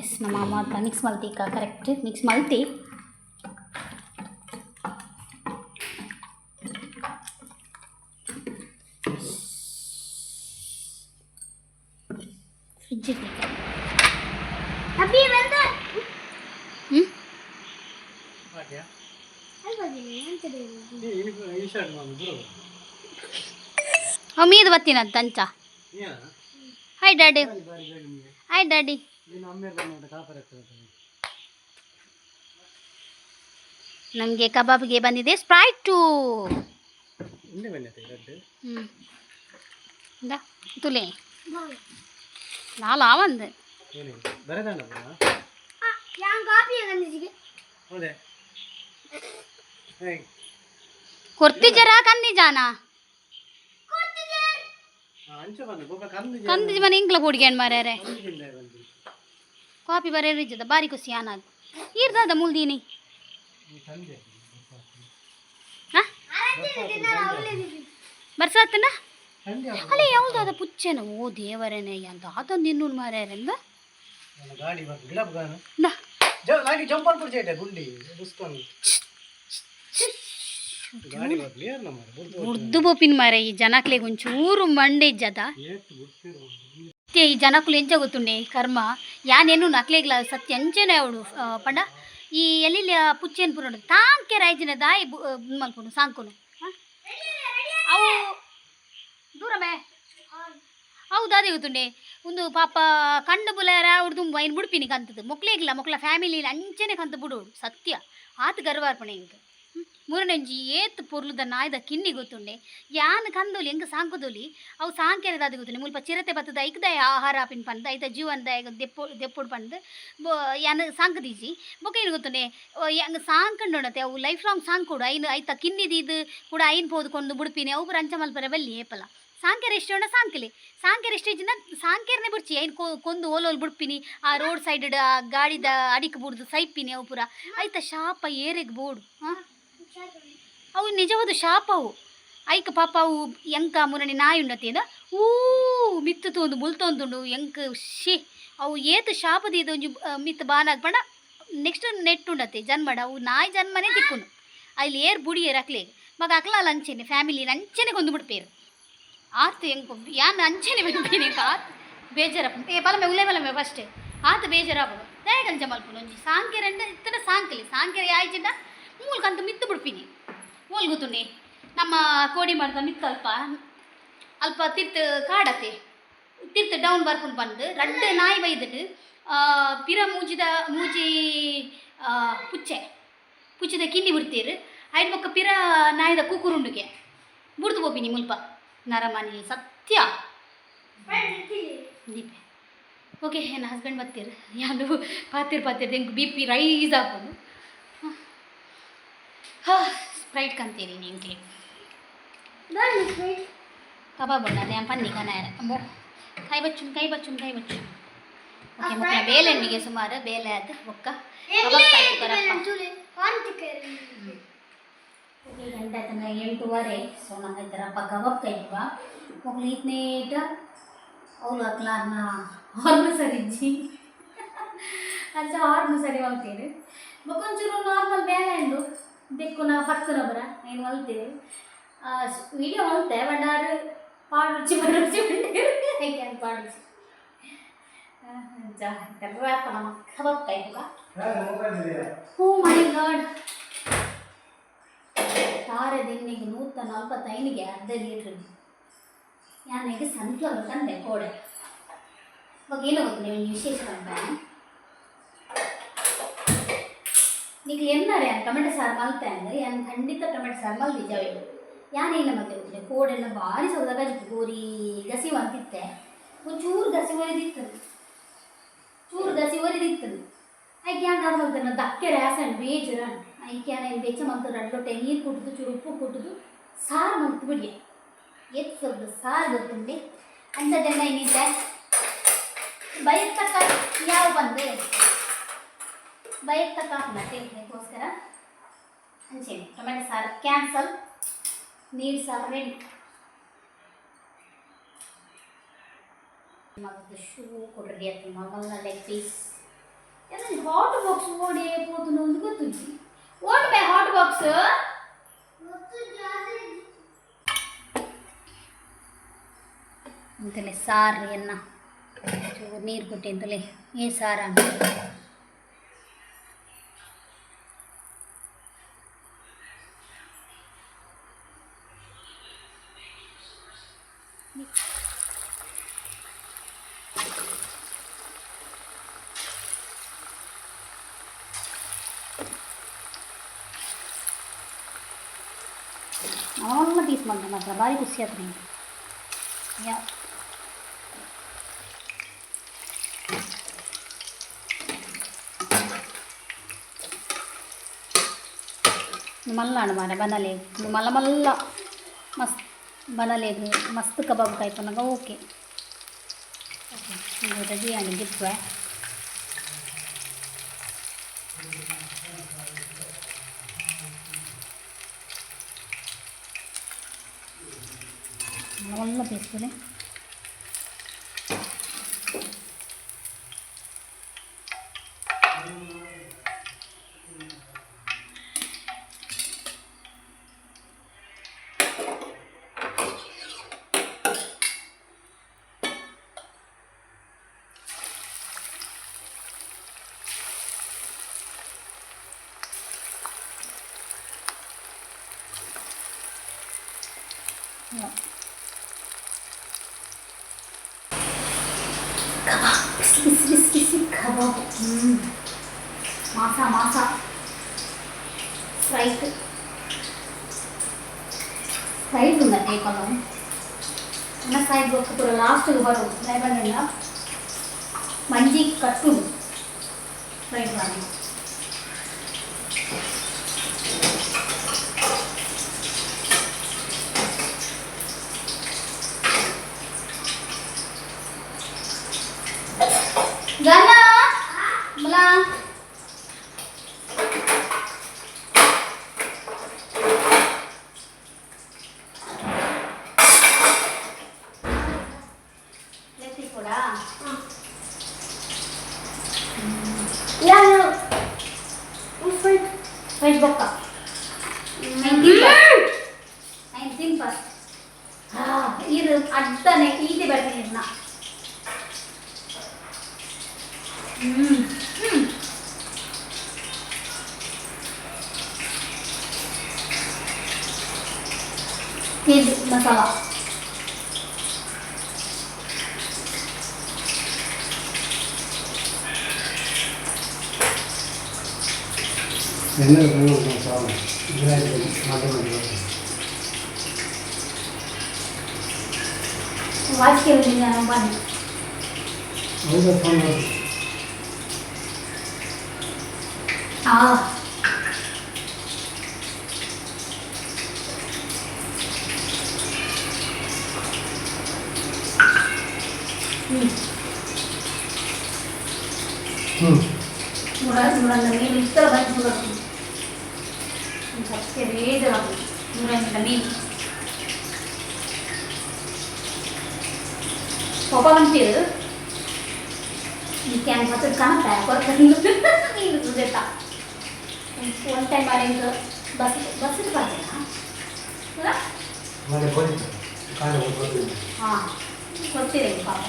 S, ನಮ್ಮ ಅಮ್ಮ ಮಿಕ್ಸ್ ಮಲ್ತಿ ಕರೆಕ್ಟ್ ಮಿಕ್ಸ್ ಮಲ್ತಿ. ಫ್ರಿಜ್. ಅಬ್ಬಿ ಬಂದ. ಹ್ಞೂ. ಹಾಕ್ಯಾ? ಎಂತ? ಈ ಶರ್ಟ್ ಬಂದು. ಮೀದು ಬತ್ತೀನಂತ ಅಂಚ. ಏನ? Hi daddy. ಬಾರಿ ಬೇಗ ನಿಮಗೆ. Hi daddy. ಇನ್ನು ಅಮ್ಮೇಲೆ ಬಂದ ಕಾಪರ್ ಆಗ್ತದೆ. ನಮಗೆ ಕಬಾಬ್ಗೆ ಬಂದಿದೆ ಸ್ಪ್ರೈಟು. ಹಿಂದೆ ಬನ್ನಿ ರೆಡ್. ಹ್ಞೂ, ಇಂದ ತುಲೆ ಲಾಲ ಒಂದು. ಏನು ಬರದಾಂಡ? ಯಾನ್ ಕಾಪಿ ಗಂಜಿಗೆ. ಹೌದೇ? ಕೊರ್ತಿಜರಾ ಕಂದಿಜಾನ ಅಂಚ ಬಂದು ಬೊಕ್ಕ ಕಂದು ಕಂದಿಜ ಮನೆ ಇಂಕ್ಲ ಪೋಡಿಗೆ ಮಾರ್ಯಾರೆ. ಕಂದು ಬಂದು. ಕಾಪಿ ಬರೇರು ಇಜ್ಜದ ಬಾರಿ ಖುಷಿ ಆನಾಗ ಈರ್ದಾದ ಮುಲ್ದೀನಿ. ಸಂಜೆ. ಹಾ, ಬರ್ಸಾತನ. ಸಂಜೆ. ಅಲ್ಲೇ ಯಾವ್ದಾದ ಪುಚ್ಚೆನ, ಓ ದೇವರೇನೆ, ಅಂತ ಆತಂದು ಇನ್ನೂರು ಮಾರ್ಯಾರೆಂದ. ನನ್ನ ಗಾಡಿ ಬಂದು ಗಿಡ ಗಾನ. ನಾ. ಲಾಗಿ ಜಂಪಲ್ ಪುಡ್ಚ ಗುಂಡಿ ಪುಸ್ತಕ ಗಾಡಿ ಬರ್ಲಿ ಯಾರು ನಮ್ಮ ಬುಡ್ದು. ಉರ್ದು ಬೋಪಿನ ಮಾರೆ, ಈ ಜನಕ್ಲೆಗ್ ಒಂಚೂರು ಮಂಡೆ ಇಜ್ಜದ. ಏತ್ ಬುಡ್ತಿರು. ಸತ್ಯ, ಈ ಜನಕ್ಕುಲು ಎಂಚ ಗೊತ್ತುಂಡೆ ಕರ್ಮ ಯಾನೇನು ನಕ್ಲೆಗ್ಲ ಸತ್ಯ ಅಂಚೆನೆ ಅವಳು ಪಂಡ ಈ ಎಲ್ಲೆಲ್ಲಿ ಪುಚ್ಚೇನು ಪುರ ತಾಂಕೆ ರಾಯ್ಜಿನ ದಾಯಿ ಮಲ್ಪುನು ಸಾಂಕುನು. ಆ? ಅವು ದೂರಮೇ ಹೌದು, ಅದೇ ಗೊತ್ತುಂಡೆ ಒಂದು ಪಾಪ ಕಣ್ಣು ಬುಲಾರ ಅವ್ರದ್ದು ಐನ್ ಬುಡ್ಪಿನಿ ಕಂತದ್ದು ಮೊಕ್ಲೇಗಿಲ್ಲ, ಮೊಕ್ಲ ಫ್ಯಾಮಿಲಿ ಅಂಚೆನೆ ಕಂತ ಬುಡೋಡು. ಸತ್ಯ ಆತ ಗರ್ವಾರ್ಪಣೆ ಇಂಕ್ ಮೂರನೆಂಜಿ ಏತ್ ಪೊರ್ಲುದ ನಾಯ್ದ ಕಿನ್ನಿ ಗೊತ್ತುಂಡೆ. ಯಾನ್ ಕಂದೋಲಿ ಎಂಕ್ ಸಾಂಕುದೋಲಿ ಅವು ಸಾಂಕೆರದ ಅದು ಗೊತ್ತುಂಡೆ. ಮುಲ್ಪ ಚಿರತೆ ಬತ್ತದ ಐಕ್ದಾಯ ಆಹಾರ ಆಪಿನ ಪಂದ್ ಐತ ಜೀವನದಾಯ ದೆಪ್ಪೊ ದೆಪ್ಪೊಡು ಪಂದ್ ಬೊ ಯಾನ್ ಸಾಂಕದೀಜಿ. ಬೊಕ ಏನು ಗೊತ್ತುಂಡೆ, ಯಂಗ್ ಸಾಂಕಂಡೋಣತೆ ಅವು ಲೈಫ್ ಲಾಂಗ್ ಸಾಂಕೋಡು ಐನ್ ಐತ ಕಿನ್ನಿದೀದು ಕೂಡ ಐನ್ ಪೋದು ಕೊಂಡು ಬುಡ್ಪಿನಿ. ಅವು ಪೂರ ಅಂಚ ಮಲ್ಪರೆ ಬಲ್ಲಿ ಏಪಲ. ಸಾಂಕೆರೆ ಇಷ್ಟ ಸಾಂಕಲಿ ಸಾಂಕೆರೆ ಇಷ್ಟ ಇಜ್ಜಿಂದ ಸಾಂಕೆರ್ನೆ ಬುಡ್ಚಿ ಐನ್ ಕೊಂದು ಓಲೋಲ್ ಬುಡ್ಪಿನಿ. ಆ ರೋಡ್ ಸೈಡ್ ಆ ಗಾಡಿದ ಅಡಿಕ್ ಬುಡ್ದು ಸೈಪಿನಿ. ಅವು ಪೂರ ಐತ ಶಾಪ ಏರೆಗ್ ಬೋಡು. ಹಾಂ, ಅವು ನಿಜವಾದ ಶಾಪ ಅವು. ಐಕ್ ಪಾಪ ಅವು ಎಂಕ ಮುರಣಿ ನಾಯಿ ಉಂಡತಿಂದ ಊ ಮಿತ್ತು ತೋಂದು ಮುಲ್ತೊಂದುಂಡು ಎಂಕ್ she. ಅವು ಏತ್ ಶಾಪದ ಇದು ಒಂಜಿ ಮಿತ್ತು ಬಾನಾಗ್ ಪಂಡ ನೆಕ್ಸ್ಟ್ ನೆಟ್ ಉಂಡತಿ ಜನ್ಮಡ ಅವು ನಾಯಿ ಜನ್ಮನೇ ತಿಕ್ಕುನು. ಅಲ್ಲಿ ಏರ್ ಬುಡಿ ಏರ್ ಅಕ್ಲೆ ಮಗ ಅಕ್ಲ ಅಂಚೆನೆ ಫ್ಯಾಮಿಲಿ ಅಂಚೆನೆ ಕೊಂದು ಬಿಡ್ಪೇರು. ಆತು ಎಂಕ್ ಯಾನ್ ಅಂಚೆನೆ ಬೆನ್ಪಿನಿ. ಆತ್ ಬೇಜಾರಪ್ಪ. ಏ ಬಲಮೆ ಉಲ್ಲೇ ಬಲಮೆ ಫಸ್ಟ್ ಆತ ಬೇಜಾರಾಪುಂಡು. ದಾಯೆಗ್ ಅಂಚ ಮಲ್ಪುನು? ಒಂಜಿ ಸಾಂಕೆರಂಡ ಇತ್ತಂಡ ಸಾಂಕಲಿ ಸಾಂಕೆರೆ ಆಯ್ಜಿಂಡ ಮೂಲ್ಕಂತ ಮಿತ್ತು ಬಿಡ್ಪಿನಿ. ಓಲ್ ಗೊತ್ತುಂಡೆ, ನಮ್ಮ ಕೋಡಿ ಮಾಡ್ದ ಮಿತ್ತು ಅಲ್ಪ ಅಲ್ಪ ತಿರ್ತು ಕಾಡತೆ ತಿರ್ತು ಡೌನ್ ಬರ್ಪುಂಡು ಬಂದು ರಡ್ಡ್ ನಾಯಿ ಬೈದಿಟ್ಟು ಪಿರ ಮೂಜಿದ ಮೂಜಿ ಪುಚ್ಚೆ ಪುಚ್ಚೆದ ಕಿನ್ನಿ ಬಿಡ್ತೀರು. ಐಡ್ ಬೊಕ್ಕ ಪಿರ ನಾಯಿದ ಕುಕುರುಂಡುಗೆ ಬುಡ್ದು ಪೋಪಿನಿ ಮುಲ್ಪ ನರಮನಿ ಸತ್ಯ ದೀಪೆ. ಓಕೆ, ನನ್ನ ಹಸ್ಬೆಂಡ್ ಬರ್ತೀರು. ಯಾರು ಪಾತಿರ್ ಪಾತಿರ್ ಎಂಕ್ ಬಿ ಪಿ ರೈಸ್ ಆಪುಂಡು. ಹಾ, ಸ್ಪ್ರೈಟ್ ಕಂತೀರಿ ನಿಂಗೆ. ಕಬಾಬ್ ಉಂಡು, ಅದೇ ಪನ್ನಿ ಕನಾಯರ. ಅಮ್ಮೋ, ಕೈ ಬಚ್ಚುನ್ ಕೈ ಬಚ್ಚುನ್ ಕೈ ಬಚ್ಚುನ್. ಓಕೆ ಮಕ್ಕಳ, ಬೇಲೆ ನಿಮಗೆ ಸುಮಾರು ಬೇಲೆ ಆಯ್ತು. ಬೊಕ್ಕ ಕಬಾಬ್ ಕಾಯ್ತು ಕರಪ್ಪ. ಓಕೆ, ಗಂಟೆ ಆಯ್ತಂದ್ರೆ 8:30. ಸೊ ನಂಗೆ ಕಬಾಬ್ ಕಾಯ್ಪುಗ ಮೊಗ್ಲು ಈತ್ನೇಟ ಅವ್ಲು ಅಕ್ಲ ಅನ್ನ ಹಾರ್ನ್ ಸರಿ ಇಜ್ಜಿ ಅಂಚ ಹಾರ್ನ್ ಸರಿ ಮಲ್ತೇನೆ. ಬೊಕ್ಕೊಂಚೂರು ನಾರ್ಮಲ್ ಬೇಲೆ ಉಂಡು, ಬೆಕ್ಕುನ ಪಕ್ಕುನ ಬರ ಏನು ಮಲ್ತೇವೆ ವಿಡಿಯೋ ಮಲ್ತೆ ಬಂಡಾರು ಪಾಡುಚಿ ಬರುಚಿ ಐಕೆ ಪಾಡುಚಿ ಅಂಚ ನಮ್ಮ ಕಬಾಬ್ ಕಾಯ್ಪುಗ. ಓ ಮೈ ಗಾಡ್, ತಾರೆ ದಿನ್ನಿಗೆ 145ಗೆ ಅರ್ಧ ಲೀಟ್ರ್. ಯಾನಿಗೆ ಸನ್ಫ್ಲವರ್ ತಂದೆ ಕೋಡೆ. ಇವಾಗ ಏನು ಗೊತ್ತು ನೀವು ವಿಶೇಷ ಪಂಡ ನಿಕ್ಲು ಎನ್ನಾರೆ ಯಾನ್ ಟೊಮೆಟೊ ಸಾರು ಮಲ್ತೆ ಅಂದ್ರೆ ಯಾನ್ ಖಂಡಿತ ಟೊಮೆಟೊ ಸಾರು ಮಲ್ದಿಜಾವೆ. ಯಾನ್ ಏನ ಮಲ್ತೆ ಗೊತ್ತಿಲ್ಲ, ಕೋಡೆಲ್ಲ ಭಾರಿ ಸೌದ ಕಜಿಪು ಕೋರಿ ಗಸಿ ಅಂತಿತ್ತೆ. ಒಂಚೂರು ಗಸಿ ಒರಿದಿತ್ತು, ಚೂರು ಗಸಿ ಒರಿದಿತ್ತು. ಐಕೆ ಯಾನ್ ದಾದ ಮಲ್ತೇನೆ ದಕ್ಕೆ ರ್ಯಾಸನ್ ಬೇಜಾರ. ಐಕೆ ಯಾನ್ ಏನು ಬೆಚ್ಚ ಮಲ್ತು ರಡ್ಡ್ ಲೊಟ್ಟೆ ನೀರು ಕುಟ್ಟುದು ಚೂರು ಉಪ್ಪು ಕುಟ್ಟುದು ಸಾರು ಮಲ್ತು ಬಿಡಿಯೆ. ಎತ್ ಸೊಲ್ದು ಸಾರು ಗೊತ್ತುಂಡೆ. ಅಂಚದೆಲ್ಲ ಏನಿದೆ ಬಯಸ್ತಕ್ಕ ಯಾವ ಬಂದು ಬಯಸ್ತಕ್ಕ ಹಾಕುನತೆ ಅದಕ್ಕೋಸ್ಕರ ಅಂಚೆನೆ ಟೊಮೆಟೊ ಸಾರು ಕ್ಯಾನ್ಸಲ್, ನೀರು ಸಾರು ರೆಡಿ. ಮಗದ ಶೂ ಕೊಡ್ರಿ ಆತು ಮಗನ ಲೆಗ್ ಪೀಸ್ ಎಲ್ಲ ಹಾಟ್ ಬಾಕ್ಸ್ ಓಡೆ ಪೋತುನು ಒಂದು ಗೊತ್ತುಜ್ಜಿ. ಓಡ್ ಬೇ ಹಾಟ್ ಬಾಕ್ಸ್ ಅಂತಲೇ ಸಾರು ಎನ್ನ ಚೂರು ನೀರು ಕೊಟ್ಟೆ ಅಂತಲೇ ಏ ಸಾರ ಅಂತ. ಅವೆಲ್ಲ ಪೀಸ್ ಮಾಡ್ದೆ ಮಾತ್ರ ಭಾರಿ ಖುಷಿ ಆಯ್ತು ನಿಂಗೆ. ಯಾ ಮಲ್ಲಾಣ ಮಾರ ಬನಲೆ ಮಲ್ಲ ಮಲ್ಲ ಮಸ್ತ್ ಬನಲೆಗ್ ಮಸ್ತ್ ಕಬಾಬ್ ಕಾಯ್ಪನಗ ಓಕೆ ಓಕೆ ರೆಡಿ ಆಂಡ್ ಗಿಪ್ಪೆ ಮಲ್ಲ ಪೀಸ್ಪುಲೆ ಕಬಾಬ್ ಬಿಸಿ ಬಿಸಿ ಬಿಸಿ ಬಿಸಿ ಕಬಾಬ್. ಮಾಸ ಮಾಸ ಸ್ಪ್ರೈಟ್ ಸ್ಪ್ರೈಟ್ ಉಂದಟ್ಟೆ ಕೊಲಂ ಅನ್ನ ಸಾಯ್ದು ಬೊಕ್ಕ ಪೂರ ಲಾಸ್ಟ್ಗೆ ಬರು ದಯಬಂಡ ಮಂಜಿ ಕಟ್ಟು ಸ್ಪ್ರೈಟ್ ಬನ್ನಿ. Gana! Mala! Let's కూడా. Yeah, no. Fresh ಬೊಕ್ಕ ಐನ್ ತಿನ್ ಫಸ್ಟ್. ಇದು ಅಡ್ಡನೆ ಈದೆ ಬರ್ತೀನಿ ಇದನ್ನ. ಹ್ಮ್ ಇದು ಮಸಾಲ. ಎಣ್ಣೆ ಸಾವು ಮಾಡಿ ಮಾಡಿ. ವಾಚಿಗೆ ಬನ್ನಿ. ಹೌದಾ, ಫೋನ್ ಮಾಡಿ. ಆ ಹ್ಮ್ ಹ್ಞೂ. ನೂರ ನೂರ ಮೀನು ಇತ್ತರ ಬಂದು ನೂರ ಸತ್ಯ ಬೇಜಾರು ನೂರ ಮೀನು ಪೊಪ ಬಂತೀರು ಈ can ಮತ್ತು ಕಾಣುತ್ತೆ ಕೊರಕಂದು ಮೀನು ಸುದೇತ. ಒನ್ ಟೈಮ್ ಮಾಡಿ ಬಸ್ ಬಸ್ ಪಾಜೇನಾ? ಮನೆ ಹೋಗಿತ್ತು ಕಾಣ ಹೋಗ್ಬೋದು. ಹಾಂ, ಕೊಡ್ತೀರಿ ಪಾಪ.